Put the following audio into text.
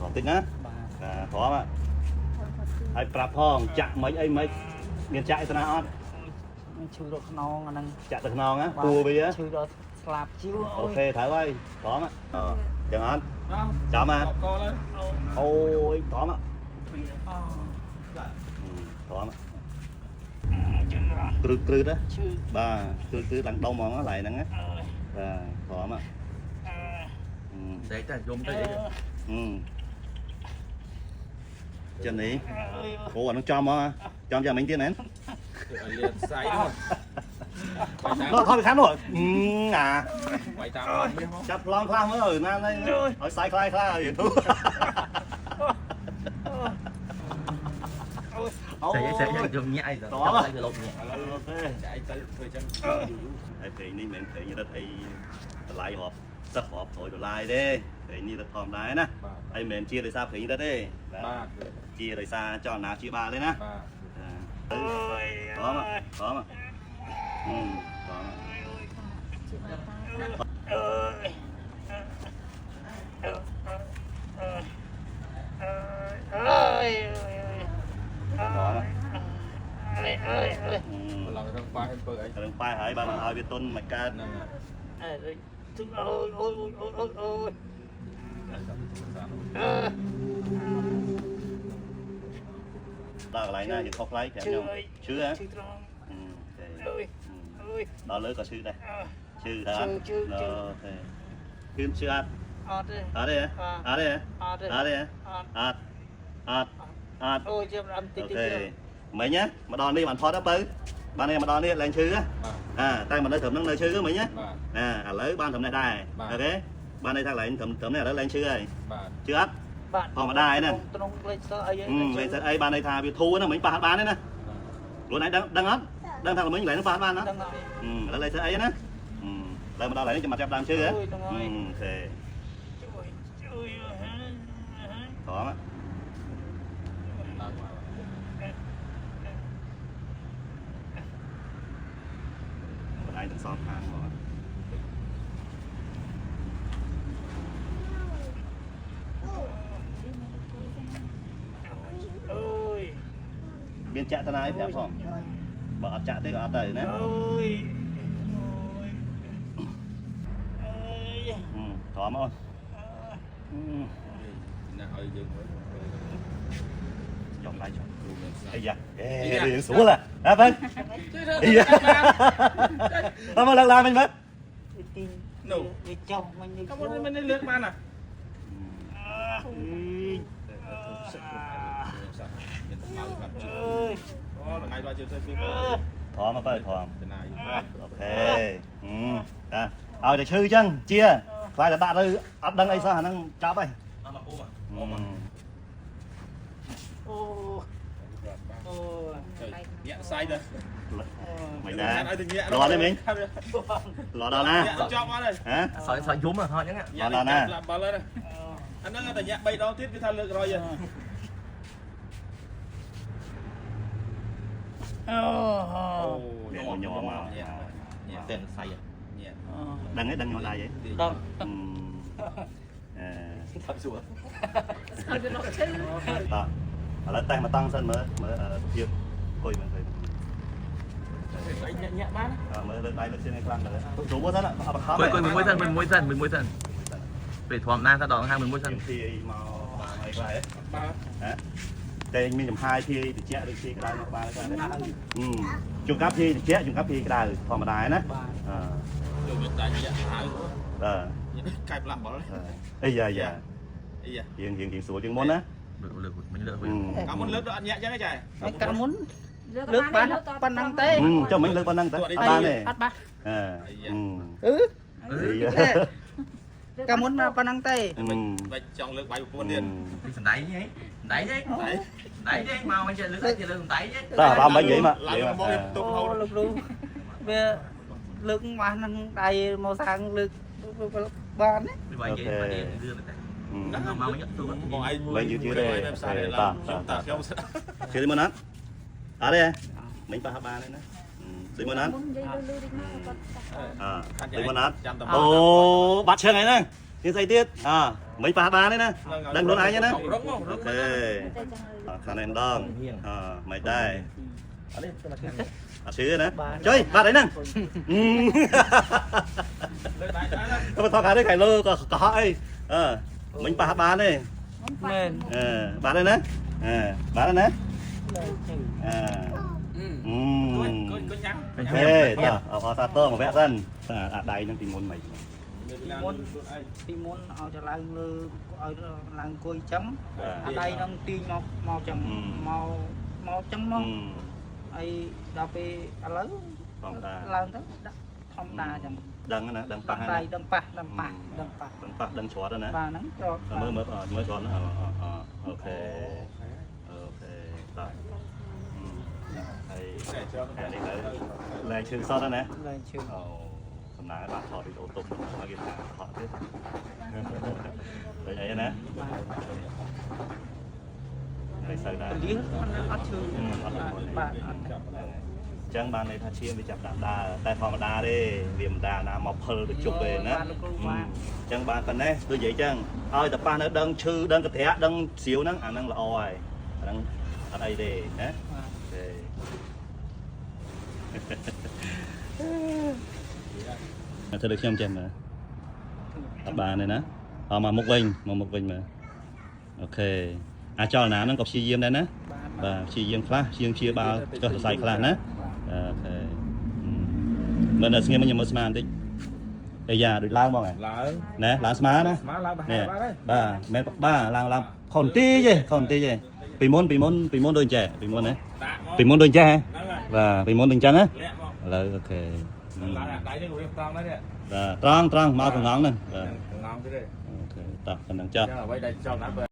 ត្រង់តិចណា បាទ បាទត្រង់ហើយប្រាប់ផងចាក់មិនអីមិនមានចាក់អីតាណាអត់ មានឈឺរកខ្នងអាហ្នឹង ចាក់ទៅខ្នងណាពួរវា ឈឺដល់ស្លាប់ជីវ អូខេត្រូវហើយត្រង់អចឹងអត់ចាំហ่ะ កលើ អូយត្រង់ត្រង់គ្រឹតគ្រឹតណា ឈឺ បាទគ្រឹតគ្រឹតឡើងដុំហ្មងកន្លែងហ្នឹងណាបាទត្រង់ តែតែយំទៅអី ចឹងនេះអូអានោះចំហ្មងចំយ៉ាងមិញទៀតណា ឲ្យលៀនសៃនោះ នោះថតពីខាងនោះអា បាយតាមមាសមក ចាប់ប្លង់ខ្លះមើលណានេះឲ្យសាយខ្លាយខ្លះឲ្យទូអូ តែតែយំញាក់អីទៅទៅលុបញាក់ ឥឡូវចែកទៅធ្វើចឹង ហើយព្រេងនេះមិនមែនព្រេងរត់អីតម្លៃរាប់សិបរាប់100ដុល្លារទេព្រេងនេះរត់ធម្មតាណា បាទ ហើយមិនមែនជាដោយសារព្រេងរត់ទេ បាទ ជាដោយសារចលនាជាបាលទេណា បាទ អមអមអឺអម អើយអើយ អម អើយអើយ ឡើងរឹងបាយពើអី រឹងប៉ែហើយបើមិនឲ្យវាទុនមិនកើត ហ្នឹង អើយជឹងអូយអូយអូយអូយអូយ ដល់កន្លែងណាយើងខុសប្លែកប្រាប់ខ្ញុំឈឺហ៎ ឈឺត្រង់អើយអើយ ដល់លើក៏ឈឺដែរឈឺដែរអូខេគឺឈឺអត់ អត់ទេ អត់ទេអត់ទេ អត់ទេ អត់ទេ អត់ អត់អត់អត់ អូយជាអត់តិច អូ តិច ខេមិញណាមកដល់នេះបានផុតទៅបើបាននេះមកដល់នេះឡើងឈឺអាតែមកនៅត្រឹមហ្នឹងនៅឈឺមិញណា បាទ អាឥឡូវបានត្រឹមនេះដែរអូខេបានន័យថាកន្លែងត្រឹមត្រឹមនេះឥឡូវឡើងឈឺហើយ បាទ ឈឺអត់ បាទ ធម្មតាឯហ្នឹង ត្រង់លេខសអី លេងសិតអីបានន័យថាវាធូរណាមិញប៉ះអត់បានទេណាខ្លួនឯងដឹងដឹងអត់ដឹងថាមិញកន្លែងហ្នឹងប៉ះអត់បានណា ដឹងហើយ ឥឡូវលេងសិតអីណាឥឡូវមកដល់កន្លែងនេះចាំមកចាប់ដើមឈឺហ៎ អូយដឹងហើយ អូខេ ជួយជួយ ត្រង់ ឡើងមក ខ្លួនឯងទាំងសងខាងហ្មង អូយ មានចាក់តណាយប្រាប់ផងបើអត់ចាក់ទេក៏អត់ទៅណា អូយអូយអើយ ត្រង់អូន ណាឲ្យយើងមើល ចង់ដៃចង់ គ្រូមានសៃ អាយ៉ាអេរឿងស្រួលហ៎បើអាយ៉ាអត់មកលើកឡើងវិញមើល វាទី នោះ វាចុះមិញនេះ កាលមុនមិនលើកបានណាមានតម្លៅប្រាប់ជឿ អើយ អូថ្ងៃដល់ជឿទៅពី ត្រង់មកបើត្រង់ ចំណាយ អូខេតាឲ្យតែឈឺចឹងជាខ្លាចតែដាក់ទៅអត់ដឹងអីសោះអាហ្នឹងចប់ហើយ អត់មកអូ អូអូ ញាក់សៃទៅ មិនដែរ ឲ្យទៅញាក់ រត់ទេមីងរត់ដល់ណា ញាក់ចប់អត់ហើយ ហ៎ សយសយយំហ៎អញ្ចឹង ញាក់ឡាប់បាល់ហើយអាហ្នឹងតែញាក់3ដងទៀតគឺថាលើករយហើយ អូ អូ ញ័រមក ញាក់ញាក់ តែសៃ ញាក់ ដឹងទេដឹងញ័រដៃទេ ដល់ អឺ ថប់សួរ វារកឈឺ តោះឥឡូវតេស្តមកតង់សិនមើលមើលភាពអង្គុយមើលអង្គុយ ដៃញាក់ញាក់បាន មើលលើកដៃលើកជើងឲ្យខ្លាំងមើលស្រួលមើលសិនអត់បខំ គួយគួយមួយសិនមួយសិនមួយសិនពេលធម្មតាថាដងហាងមួយសិន ធាយមកបានអីខ្លះ បាទ ហ៎តែមានចំហាយធាយត្រជាក់ឬធាយក្តៅមកបានខ្លះជួនកាលធាយត្រជាក់ជួនកាលធាយក្តៅធម្មតាណា បាទ អឺ យកវាដៃញាក់ហៅ បាទ ញាក់កាយផ្លាស់បាល់ អីយ៉ាយ៉ា អីយ៉ា រៀងរៀងរៀងស្រួលជាងមុនណា លើកមិញលើកវិញ កាលមុនលើកដល់អត់ញាក់ចឹងទេចែ កាលមុនលើកបានប៉ុណ្ណឹងទេ ចុះមិញលើកប៉ុណ្ណឹងតើអត់បានទេ អត់បាន អឺ អឺកាលមុនមកប៉ុណ្ណឹងទេ បាច់ចង់លើកបាយប្រពន្ធទៀត សំដៃហីសំដៃទេសំដៃទេមកវិញចេះលើកចេះលើកសំដៃទេ តើអារម្មណ៍មិននិយាយមក ឡើងមកទុក អូ ហូត លោកគ្រូវាលើកមកហ្នឹងដៃមកសាងលើកបានណា ពីបាយគេបាយគេលឿនតែមកវិញទូ បងឯង វិញយឺតយឺតទេ តាខ្ញុំតាខ្ញុំ ជឿទេមុនណាអត់ទេមិញប៉ះបានទេណាដូចមុនណា មុននិយាយលឺលឺតិចមកគាត់ អើដូចមុនណា ចាំតែ អូបាត់ឈឹងហើយហ្នឹង នេះស្អីទៀតអមិនប៉ះបានទេណាដឹងខ្លួនឯងទេណា រងមករង អូខេខាងនេះម្ដងអមិនដែរ អត់ទេទៅមកខាង អត់ជឿណាចុយបាត់អីហ្នឹង លើដៃដែរណា ទៅថតខាងនេះខៃលើក៏កុហកអីអឺមិញប៉ះបានទេ មែន អឺបានទេណាអឺបានទេណា លែងឈឺ អឺ គួយគួយញ៉ាំ អូខេតោះអបអរសាទរមកវគ្គសិនអាដៃហ្នឹងពីមុនមិន មុនពីមុនឲ្យទៅឡើងលើឲ្យឡើងអង្គុយចឹងអាដៃនឹងទាញមកមកចឹងមកមកចឹងមកអីដល់ពេលឥឡូវ ធម្មតា ឡើងទៅដាក់ធម្មតាចឹង ដឹងណាដឹងប៉ះ ដៃដឹងប៉ះដឹងប៉ះដឹងប៉ះ ដឹងប៉ះដឹងច្រត់ណា បាទហ្នឹងច្រត់ មើលមើលមើលច្រត់ណា OK OK តោះហើយនេះទៅលែងឈឺសតណា លែងឈឺ អូសំណាងបានថតវីដេអូទុកមកគេថាថតទៀតដូចអីណា បាទ មិនសូវដែរ ពលាអត់ឈឺបាទអត់ ចឹងបានន័យថាឈាមវាចាប់តាមដើរតែធម្មតាទេវាមិនដើរណាមកពិលទៅជប់ទេណា បាទលោកគ្រូបាទ ចឹងបានប៉ុណ្ណេះដូចនិយាយចឹងឲ្យតែប៉ះនៅដឹងឈឺដឹងកត្រាក់ដឹងស្រាវហ្នឹងអាហ្នឹងល្អហើយអាហ្នឹងអត់អីទេណាអូខេធ្វើដូចខ្ញុំចេះមើលអត់បានទេណាអមកមុខវិញមកមុខវិញមើល OK អាចលនាហ្នឹងក៏ព្យាយាមដែរណា បាទ បាទព្យាយាមខ្លះព្យាយាមព្យាបាលចុះសរសៃខ្លះណា OK មើលនៅស្ងៀមខ្ញុំមើលស្មាបន្តិចអាយ៉ាដូចឡើងហ្មងហ៎ ឡើង ណែឡើងស្មាណា ស្មាឡើងប្រហែ នេះ លបាទហើយ បាទមែនបាទឡើងឡើងខុនទីទេខុនទីទេពីមុនពីមុនពីមុនដូចចេះពីមុនណា ដាក់មក ពីមុនដូចចេះហ៎ ហ្នឹងហើយ បាទពីមុនដូចអញ្ចឹងណា លាក់មក ឥឡូវ OK ឡើងអាដៃនេះរៀបត្រង់ដែរនេះ បាទត្រង់ត្រង់មកកងងហ្នឹងបាទ ងងទៀតទេ OK តោះប៉ុណ្ណឹងចុះ ចឹងអ្វីដែលចង់ណា